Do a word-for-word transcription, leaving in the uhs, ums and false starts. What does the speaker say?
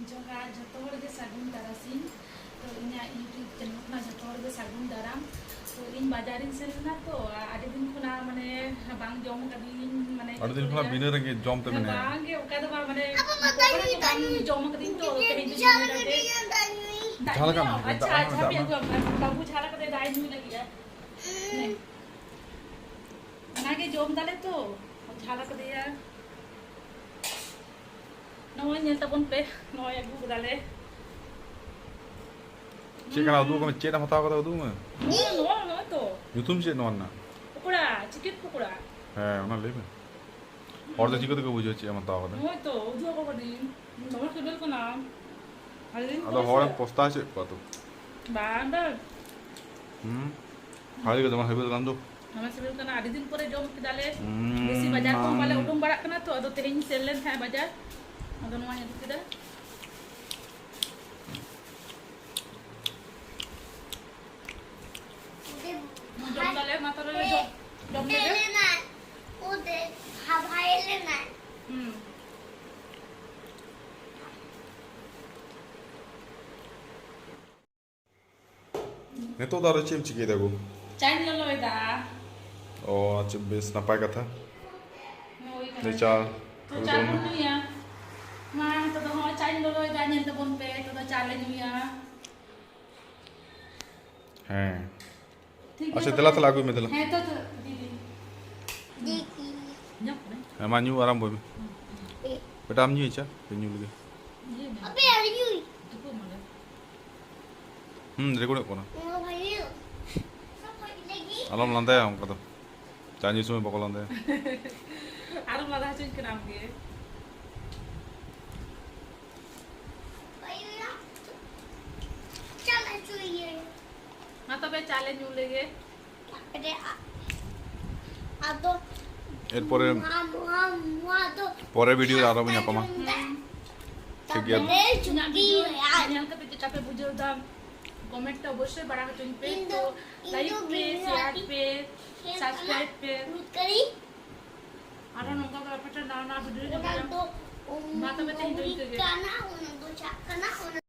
ᱡᱚᱦᱟᱨ, ᱡᱚᱛᱚ ᱦᱚᱲ ᱜᱮ ᱥᱟᱹᱜᱩᱱ ᱛᱟᱨᱟᱥᱤᱧ᱾ ᱛᱚ, ᱤᱧᱟᱹᱜ YouTube ᱪᱮᱱᱮᱞ ᱠᱷᱚᱱᱟᱜ ᱡᱚᱛᱚ ᱦᱚᱲ ᱜᱮ ᱥᱟᱹᱜᱩᱱ ᱫᱟᱨᱟᱢ᱾ ᱛᱚ, ᱤᱧ ᱵᱟᱡᱟᱨᱤᱧ ᱥᱮᱱ ᱞᱮᱱᱟ, ᱛᱚ, ᱟᱹᱰᱤ ᱫᱤᱱ ᱠᱷᱚᱱᱟᱜ, ᱢᱟᱱᱮ, ᱵᱟᱝ ᱡᱚᱢ ᱠᱟᱫᱤᱧ, ᱢᱟᱱᱮ, ᱟᱹᱰᱤ ᱫᱤᱱ ᱠᱷᱚᱱᱟᱜ ᱵᱤᱱᱟᱹ ᱨᱮᱸᱜᱮᱡ ᱡᱚᱢ ᱛᱮ ᱢᱮᱱᱟᱭᱟ᱾ ᱵᱟᱝ ᱜᱮ, ᱚᱱᱠᱟ ᱫᱚ ᱵᱟᱝ, ᱢᱟᱱᱮ, ᱯᱚᱠᱚᱲᱟ ᱠᱚ ᱵᱟᱝ ᱡᱚᱢ ᱠᱟᱫᱤᱧ, ᱛᱚ, ᱛᱮᱦᱮᱧ ᱫᱚ ᱡᱚᱢ ᱠᱟᱛᱮ ᱡᱷᱟᱞ ᱠᱟᱜ ᱢᱮ, ᱟᱪᱪᱷᱟ, ᱫᱟᱜ ᱢᱟ, ᱡᱷᱟᱞ ᱫᱟᱜ ᱢᱟ᱾ ᱠᱟᱜ ᱢᱮ, ᱵᱟᱹᱵᱩ, ᱡᱷᱟᱞ ᱠᱟᱛᱮ ᱫᱟᱜ ᱧᱩᱭ ᱞᱟᱹᱜᱤᱫ᱾ ᱚᱱᱟᱜᱮ ᱡᱚᱢ ᱫᱟᱞᱮ ᱛᱚ, ᱡᱷᱟᱞ ᱠᱟᱫᱮᱭᱟ᱾ ᱱᱚᱜᱼᱚᱭ ᱧᱮᱞ ᱛᱟᱵᱚᱱ ᱯᱮ, ᱱᱚᱜᱼᱚᱭ ᱟᱹᱜᱩ ᱠᱟᱫᱟᱞᱮ᱾ ᱪᱮᱫ ᱠᱟᱱᱟ ᱩᱫᱩᱜ ᱠᱟᱱᱟ? ᱪᱮᱫ ᱮᱢ ᱦᱟᱛᱟᱣ ᱠᱟᱫᱟ ᱩᱫᱩᱜ ᱢᱮ᱾ ᱱᱚᱣᱟ, ᱱᱚᱣᱟ, ᱱᱚᱜᱼᱚᱭ ᱛᱚ᱾ ᱧᱩᱛᱩᱢ ᱪᱮᱫ ᱱᱚᱣᱟ ᱨᱮᱱᱟᱜ? ᱯᱚᱠᱚᱲᱟ, chicken ᱯᱚᱠᱚᱲᱟ᱾ ᱦᱮᱸ, ᱚᱱᱟ ᱞᱟᱹᱭ ᱢᱮ᱾ ᱦᱚᱲ ᱫᱚ ᱪᱤᱠᱟᱹ ᱛᱮᱠᱚ ᱵᱩᱡᱷᱟᱹᱣᱟ ᱪᱮᱫ ᱮᱢ ᱦᱟᱛᱟᱣ ᱠᱟᱫᱟ? ᱱᱚᱜᱼᱚᱭ ᱛᱚ, ᱩᱫᱩᱜ ᱟᱠᱚ ᱠᱟᱹᱱᱟᱹᱧ᱾ ᱫᱚᱢᱮ ᱥᱤᱵᱤᱞ ᱠᱟᱱᱟ᱾ ᱟᱹᱰᱤ ᱫᱤᱱ ᱟᱫᱚ ᱯᱚᱨᱮ ᱦᱚᱲᱮᱢ ᱥᱮ᱾ ᱯᱚᱥᱛᱟᱣ ᱦᱚᱪᱚᱭᱮᱫ ᱠᱚᱣᱟ ᱛᱚ᱾ ᱵᱟᱝ, ᱵᱟᱝ᱾ ᱦᱩᱸ᱾ ᱵᱷᱟᱜᱮ ᱜᱮ ᱫᱚᱢᱮ ᱥᱤᱵᱤᱞ ᱠᱟᱱ ᱫᱚ᱾ ᱫᱚᱢᱮ ᱥᱤᱵᱤᱞ ᱠᱟᱱᱟ, ᱟᱹᱰᱤ ᱫᱤᱱ ᱯᱚᱨᱮ ᱡᱚᱢ ᱠᱮᱫᱟᱞᱮ᱾ ᱦᱩᱸ᱾ ᱵᱮᱥᱤ ᱵᱟᱡᱟᱨ ᱠᱚᱦᱚᱸ ᱵᱟᱞᱮ ᱩᱰᱩᱝ ᱵᱟᱲᱟᱜ ᱠᱟᱱᱟ ᱛᱚ, ᱟᱫᱚ ᱛᱮᱦᱮᱧ ᱥᱮᱱ ᱞᱮᱱ ᱛᱟᱦᱮᱸᱫ ᱵᱟᱡᱟᱨ, ᱟᱫᱚ ᱱᱚᱣᱟᱧ ᱟᱹᱜᱩ ᱠᱮᱫᱟ᱾ ᱡᱚᱢ ᱫᱟᱞᱮ, ᱢᱟ ᱛᱚᱵᱮ ᱡᱚᱢ, ᱡᱚᱢ ᱞᱮᱜᱮ᱾ ᱦᱩᱸ᱾ ᱱᱤᱛᱚᱜ ᱫᱚ ᱟᱨᱚ ᱪᱮᱫ ᱮᱢ ᱪᱤᱠᱟᱹᱭ ᱫᱟ ᱜᱳ? ᱪᱟᱧ ᱞᱚᱞᱚᱭ ᱫᱟ᱾ ᱚ, ᱟᱪᱪᱷᱟ, ᱵᱮᱥ ᱱᱟᱯᱟᱭ ᱠᱟᱛᱷᱟ᱾ ᱦᱳᱭ, ᱫᱮ ᱠᱟᱱᱟ᱾ ᱪᱟ, ᱛᱚ ᱟᱹᱜᱩ ᱪᱟ ᱛᱟᱵᱚᱱ ᱵᱚᱱ ᱢᱮ᱾ ᱧᱩᱭᱟ᱾ ᱢᱟ, ᱱᱤᱛᱚᱜ ᱫᱚ ᱦᱚᱸᱜᱼᱚᱭ ᱪᱟᱧ ᱞᱚᱞᱚᱭ ᱫᱟ, ᱧᱮᱞ ᱛᱟᱵᱚᱱ ᱯᱮ, ᱱᱤᱛᱚᱜ ᱫᱚ ᱪᱟ ᱞᱮ ᱧᱩᱭᱟ᱾ ᱦᱮᱸ᱾ ᱴᱷᱤᱠ ᱜᱮᱭᱟ ᱟᱪᱪᱷᱟ, ᱛᱚᱵᱮ᱾ ᱫᱮᱞᱟ ᱛᱟᱦᱞᱮ ᱟᱹᱜᱩᱭ ᱢᱮ, ᱫᱮᱞᱟ᱾ ᱦᱮᱸ ᱛᱚ, ᱛᱚ, ᱫᱤᱫᱤ᱾ ᱦᱮᱸ, ᱢᱟ, ᱧᱩ ᱟᱨᱟᱢᱵᱚᱭ ᱢᱮ᱾ ᱵᱮᱴᱟ, ᱟᱢ ᱧᱩᱭ ᱪᱟ? ᱥᱮ ᱧᱩ ᱞᱮᱜᱮ? ᱟᱯᱮ ᱟᱹᱣᱨᱤ ᱧᱩᱭ᱾ ᱦᱩᱸ, ᱨᱮᱠᱚᱨᱰᱚᱜ ᱠᱟᱱᱟ᱾ ᱚ, ᱵᱷᱟᱹᱜᱤ᱾ ᱟᱞᱚᱢ ᱞᱟᱸᱫᱟᱭᱟ ᱚᱱᱠᱟ ᱫᱚ᱾ ᱪᱟ ᱧᱩ ᱥᱚᱢᱚᱭ ᱵᱟᱠᱚ ᱞᱟᱸᱫᱟᱭᱟ᱾ ᱟᱨᱚᱢ ᱞᱟᱸᱫᱟ ᱦᱚᱪᱚᱧ ᱠᱟᱱᱟ ᱟᱢᱜᱮ᱾ ᱢᱟ ᱛᱚᱵᱮ ᱪᱟ ᱞᱮ ᱧᱩ ᱞᱮᱜᱮ᱾ ᱟᱫᱚ ᱮᱨᱯᱚᱨᱮ ᱱᱚᱣᱟ, ᱱᱚᱣᱟ, ᱱᱚᱣᱟ ᱫᱚ ᱯᱚᱨᱮ ᱵᱷᱤᱰᱤᱭᱳ ᱨᱮ ᱟᱨᱚ ᱵᱚᱱ ᱧᱟᱯᱟᱢᱟ᱾ ᱦᱩᱸ᱾ ᱴᱷᱤᱠ ᱜᱮᱭᱟ᱾ ᱛᱟᱨᱯᱚᱨᱮ ᱤᱧᱟᱹᱜ ᱵᱷᱤᱰᱤᱭᱳ ᱪᱩᱴᱤ ᱧᱮᱞ ᱠᱟᱛᱮ ᱪᱮᱫ ᱞᱮᱠᱟ ᱯᱮ ᱵᱩᱡᱷᱟᱹᱣ ᱫᱟ? ᱠᱚᱢᱮᱱᱴ ᱛᱮ ᱚᱵᱚᱥᱥᱳᱭ ᱵᱟᱲᱟᱭ ᱦᱚᱪᱚᱧ ᱯᱮ᱾ ᱤᱧ ᱫᱚ, ᱛᱚ, ᱤᱧ ᱫᱚ ᱞᱟᱭᱤᱠ ᱯᱮ, ᱵᱷᱤᱰᱤᱭᱳ ᱥᱮᱭᱟᱨ ᱟᱹᱰᱤ ᱯᱮ, ᱠᱷᱮᱞ ᱥᱟᱵᱥᱠᱨᱟᱭᱤᱵ ᱠᱟᱱᱟ᱾ ᱯᱮ᱾ ᱢᱤᱫ ᱜᱷᱟᱹᱲᱤ᱾ ᱟᱨᱚ ᱱᱚᱝᱠᱟ ᱜᱮ ᱟᱯᱮ ᱴᱷᱮᱱ ᱱᱟᱣᱟ ᱱᱟᱣᱟ ᱵᱷᱤᱰᱤᱭᱳ ᱚᱱᱟ ᱧᱟᱢᱚᱜᱼᱟ᱾ ᱫᱚ ᱢᱟ ᱛᱚᱵᱮ ᱛᱮᱦᱮᱧ ᱫᱚ ᱤᱱᱠᱟᱹ ᱜᱮ᱾ ᱠᱟᱱᱟ, ᱚᱱᱟ ᱫᱚ ᱪᱟᱜ ᱠᱟᱱᱟ, ᱚᱱᱟ